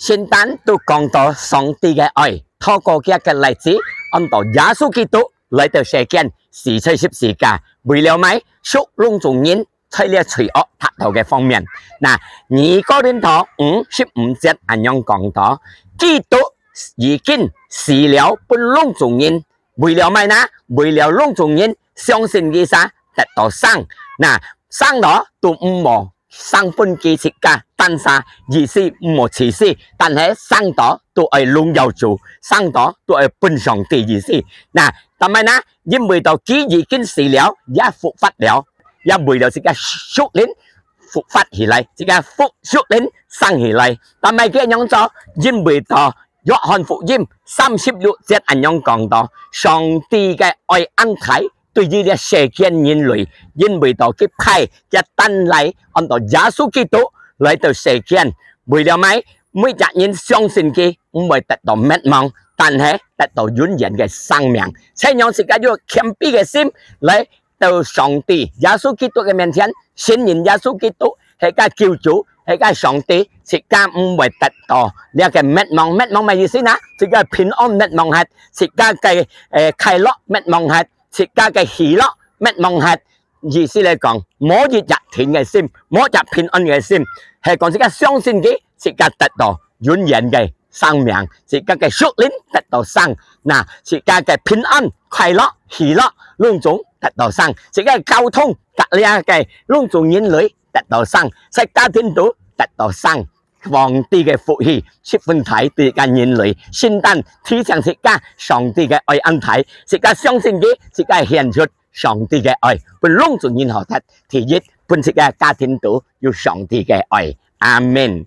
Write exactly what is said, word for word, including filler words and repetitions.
聖誕都講到上帝个愛，透過佢个例子，安到耶穌基督來到世間，死在十字架，為了麼个？贖攏總人在這罪惡跌倒个方面。那，二哥林多五十五節恁樣講到，基督已經死了，分攏總人，為了麼个呢？為了攏總人相信佢儕得到生。那，生了都毋好 生分佢自家單儕，意思毋好自私，但係生到都愛榮耀主，生到都愛分上帝意思。那，但係呢，因為到佢已經死了，也復活了，也為了自家屬靈復活起來，自家復，屬靈生起來。但係佢仰做？因為到約翰福音三十六節恁樣講到，上帝个愛恁大， 對於這世間人類，因為到佢派佢單倈安到耶穌基督來到世間，為了麼个？每隻人相信佢，毋會得到滅亡，但係得到永遠个生命。所以讓自家有謙卑个心來到上帝耶穌基督个面前，承認耶穌基督係个救主，係个上帝，自家毋會得到這个滅亡。滅亡麼个意思呢？自家平安滅亡忒，自家个，呃，快樂滅亡忒， 自家个喜樂滅亡忒。意思來講，無一隻定个心，無一隻平安个心，係講自家相信佢，自家得到永遠个生命，自家个屬靈得到生，那自家个平安、快樂、喜樂，攏總得到生，自家个交通、隔離个攏總人類得到生，在家庭肚得到生。 皇帝个福氣十分大，對个人類，聖誕提醒自家，上帝个愛恁大，自家相信佢，自家顯出上帝个愛，分攏總人好得。第一，分自家家庭肚有上帝个愛。阿門。